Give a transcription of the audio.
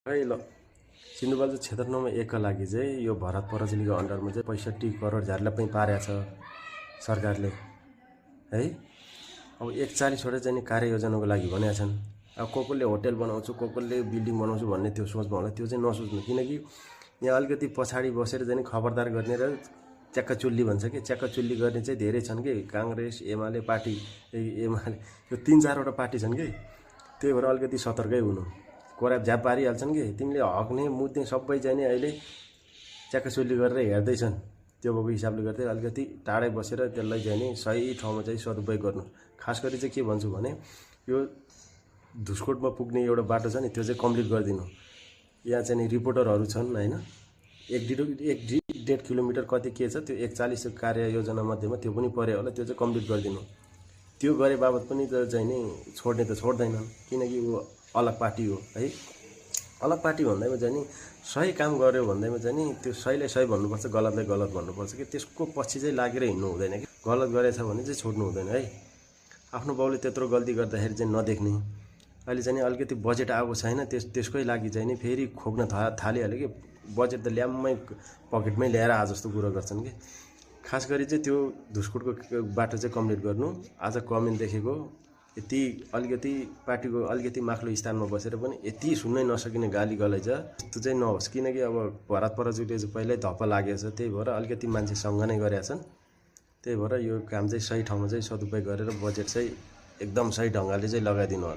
है ल सिन्धुपाल्चोक क्षेत्र नम्बर 1 का लागि चाहिँ यो भरत पराजुलीको अन्डरमा चाहिँ 65 करोड झ्यार्ला पनि पारेको छ सरकारले है। अब 41वटा चाहिँ कार्ययोजनाको लागि भनेका छन्। अब कोले होटल बनाउँछु कोले बिल्डिङ बनाउँछु भन्ने त्यो सोचमा होला, त्यो चाहिँ नसोच्नु। किनकि यहाँ अलिकति पछाडि बसेर चाहिँ खबरदार गर्ने र च्याक्का चुल्ली भन्छ कि च्याक्का चुल्ली गर्ने चाहिँ धेरै छन् कि काङ्ग्रेस एमाले पार्टी। एमाले यो 3-4वटा पार्टी छन् कि, त्यही भएर अलिकति सतर्कै हुनु। कोराब झ्याप पारिहाल्छन् कि तिमीले हक्ने मुद्ने सबै चाहिँ अहिले च्याक्का चुल्ली गरेर हेर्दैछन्। त्यो भएको हिसाबले गर्दै अलिकति टाढै बसेर त्यसलाई चाहिँ नि सही ठाउँमा चाहिँ सदुपयोग गर्नु। खास गरी चाहिँ के भन्छु भने यो धुस्कोटमा पुग्ने एउटा बाटो छ नि, त्यो चाहिँ कम्प्लिट गरिदिनु। यहाँ चाहिँ नि रिपोर्टरहरू छन् हैन, 1.5 किलोमिटर कति के छ त्यो 41 कार्ययोजना मध्येमा त्यो पनि पर्यो होला, त्यो चाहिँ कम्प्लिट गरिदिनु। त्यो गरे बाबत पनि त चाहिँ नि छोड्ने त छोड्दैनन्, किनकि ऊ अलग पार्टी हो है। अलग पार्टी भन्दैमा चाहिँ नि सही काम गर्यो भन्दैमा चाहिँ नि त्यो सहीलाई सही भन्नुपर्छ, गलतलाई गलत भन्नुपर्छ कि त्यसको पछि चाहिँ लागेर हिँड्नु हुँदैन कि। गलत गरेछ भने चाहिँ छोड्नु हुँदैन है। आफ्नो बाउले त्यत्रो गल्ती गर्दाखेरि चाहिँ नदेख्ने। अहिले चाहिँ अलिकति बजेट आएको छैन, त्यसकै लागि चाहिँ नि फेरि खोक्न थालिहाल्यो कि बजेट त ल्याम्मै पकेटमै ल्याएर आज जस्तो कुरो गर्छन् कि। खास गरी चाहिँ त्यो धुस्कोटको बाटो चाहिँ कम्प्लिट गर्नु। आज कमेन्ट देखेको यति अलिकति पार्टीको अलिकति माथिल्लो स्थानमा बसेर पनि यति सुन्नै नसकिने गाली गलैजा त्यस्तो चाहिँ नहोस्। किनकि अब भरत पराजुलीले चाहिँ पहिल्यै धप्प लागेछ, त्यही भएर अलिकति मान्छेसँग नै गरेका छन्। त्यही भएर यो काम चाहिँ सही ठाउँमा चाहिँ सदुपयोग गरेर बजेट चाहिँ एकदम सही ढङ्गले चाहिँ लगाइदिनु होला।